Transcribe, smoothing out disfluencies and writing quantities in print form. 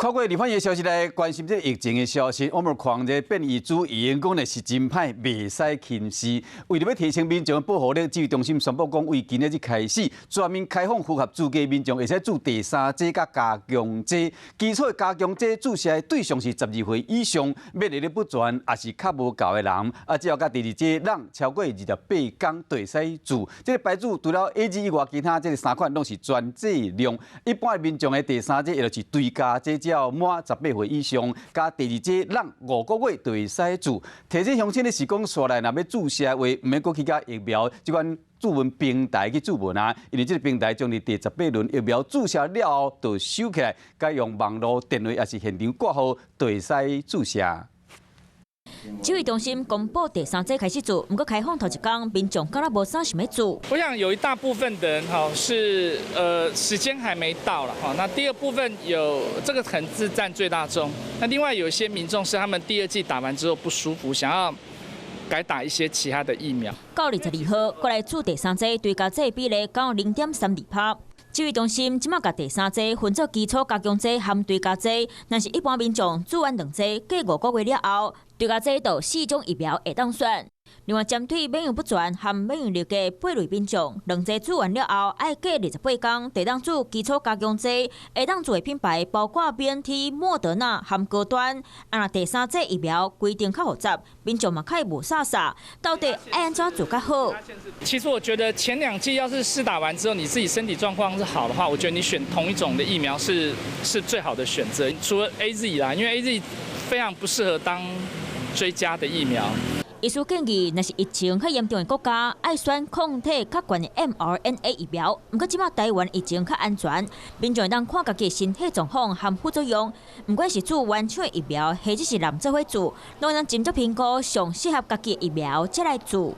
看過日本的消息來關心這個疫情的消息，奧密克戎這變異株已經講咧是真歹，袂使輕視。為著欲提升民眾的保護力，指揮中心宣布講，為今仔日開始全面開放符合資格民眾，會使注第三劑佮加強劑。基礎的加強劑注射的對象是12歲以上，免疫力不全，抑是較無夠的人。啊，只要佮第二劑人超過28天，就會使注。這個牌子除了 AZ 以外，其他這個三款攏是全劑量。一般的民眾的第三劑，也就是追加劑，只要滿18歲以上，佮第二劑人5個月就會使注。提醒鄉親的是講，煞來若欲注射的話，毋免閣去共疫苗這款注文平台去注文啊，因為這個平台將佇第18輪疫苗注射了後，就收起來，改用網路、電話抑是現場掛號，就會使注射。指揮中心公布第三劑開始注，毋過開放頭一工，民眾敢若無啥想欲注。我想有一大部分的人哈是時間還沒到了哈，那第二部分有這個可能是佔最大宗。那另外有一些民眾是他們第二劑打完之後不舒服，想要改打一些其他的疫苗。到22號，過來注第三劑追加劑比例降0.32趴。指揮中心這馬共第三劑分做基礎加強劑和追加劑，若是一般民眾注完兩劑，過5個月了後，追加劑就四種疫苗會當選。另外，針對免疫不全和免疫力低八類民眾，兩劑注完了後，愛過28天，就當注基礎加強劑，會當注的品牌包括 BNT、莫德納和高端。啊，若第三劑疫苗規定較複雜，民眾嘛較會霧煞煞，到底愛按怎做較好？其實我覺得前兩劑要是施打完之後，你自己身體狀況是好的話，我覺得你選同一種的疫苗是最好的選擇。除了 AZ 啦，因為 AZ 非常不適合當追加的疫苗。醫師建議，若是疫情較嚴重的國家，愛選抗體較懸的 mRNA 疫苗。毋過，這馬台灣疫情較安全，民眾會當看家己身體狀況和副作用。毋管是注原廠疫苗，或者是人做伙注，攏會當斟酌評估上適合家己的疫苗，才來注。